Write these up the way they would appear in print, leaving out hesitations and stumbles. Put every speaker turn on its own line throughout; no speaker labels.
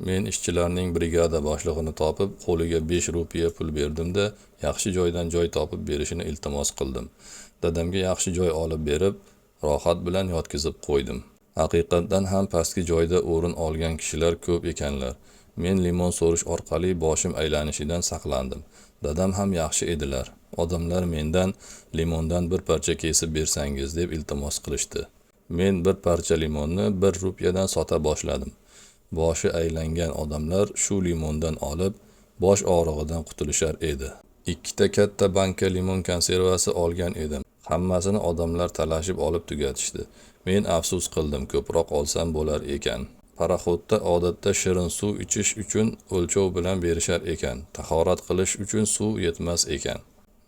Men ishchilarning brigada boshlig'ini topib, qo'liga 5 rupiya pul berdim-da, yaxshi joydan joy topib berishini iltimos qildim. Dadamga yaxshi joy olib berib, rohat bilan yotqizib qo'ydim. Haqiqatdan ham pastki joyda o'rin olgan kishilar ko'p ekanlar. Men limon so'rish orqali boshim aylanishidan saqlandim. Dadam ham yaxshi edilar. Odamlar mendan limondan bir parcha kesib bersangiz deb iltimos qilishdi. Men bir parcha limonni 1 rupiyadan sota boshladim. Boshi aylangan odamlar shu limondan olib, bosh og'rig'idan qutulishar edi. 2 ta katta banka limon konservasi olgan edim. Hammasini odamlar talashib olib tugatishdi. Men afsus qildim, ko'proq olsam bo'lar ekan. Paraxodda odatda shirin suv ichish uchun o'lchov bilan berishar ekan. Tahorat qilish uchun suv yetmas ekan.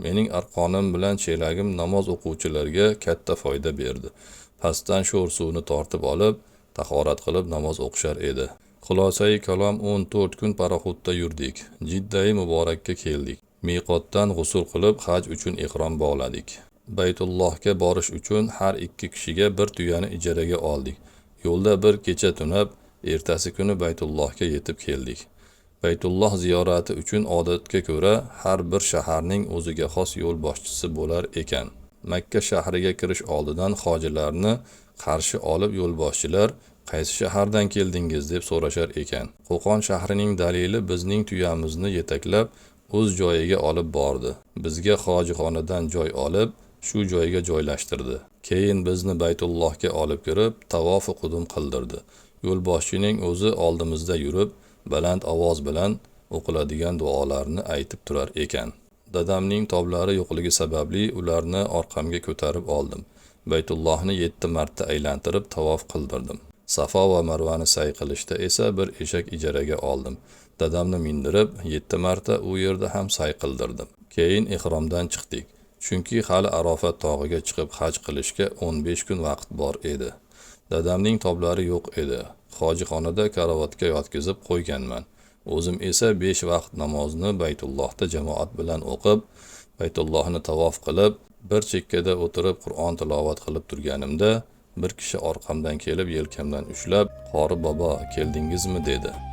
Mening arqonim bilan chelagim namoz o'quvchilarga katta foyda berdi. Pastdan sho'r suvni tortib olib, tahorat qilib namoz o'qishar edi. Xulosai kalom, 14 kun paraxodda yurdik. Jiddai Muborakka keldik. Miqotdan g'usul qilib, haj uchun ihrom bog'ladik. Baytullohga borish uchun har 2 kishiga bir tuyani ijaraga oldik. Yo'lda bir kecha tunab, ertasi kuni Baytullohga yetib keldik. Baytulloh ziyorati uchun odatga ko'ra har bir shaharning o'ziga xos yo'lboshchisi bo'lar ekan. Makka shahriga kirish oldidan hojilarni qarshi olib yo'lboshchilar qaysi shahardan keldingiz deb so'rashar ekan. Qo'qon shahrining dalili bizning tuyamizni yetaklab o'z joyiga olib bordi. Bizga hojixonadan joy olib, shu joyga joylashtirdi. Keyin bizni Baytullohga olib kirib, tavofi qudum qildirdi. Yo'lboshchining o'zi oldimizda yurib, baland ovoz bilan o'qiladigan duolarni aytib turar ekan. Dadamning toblari yo'qligi sababli ularni orqamga ko'tarib oldim. Baytullohni 7 marta aylantirib tavof qildirdim. Safo va Marvani say qilishda esa bir eshak ijaraga oldim. Dadamni mindirib 7 marta u yerda ham say qildirdim. Keyin ihromdan chiqdik. Chunki hali Arofat tog'iga chiqib haj qilishga 15 kun vaqt bor edi. Dadamning toblari yo'q edi. Hojixonada karavotga yotqizib qo'yganman. O'zim esa 5 vaqt namozni Baytullohda jamoat bilan o'qib, Baytullohni tavof qilib, bir chekkada o'tirib Qur'on tilovat qilib turganimda bir kishi orqamdan kelib yelkamdan ushlab, "Qori bobo, keldingizmi?" dedi.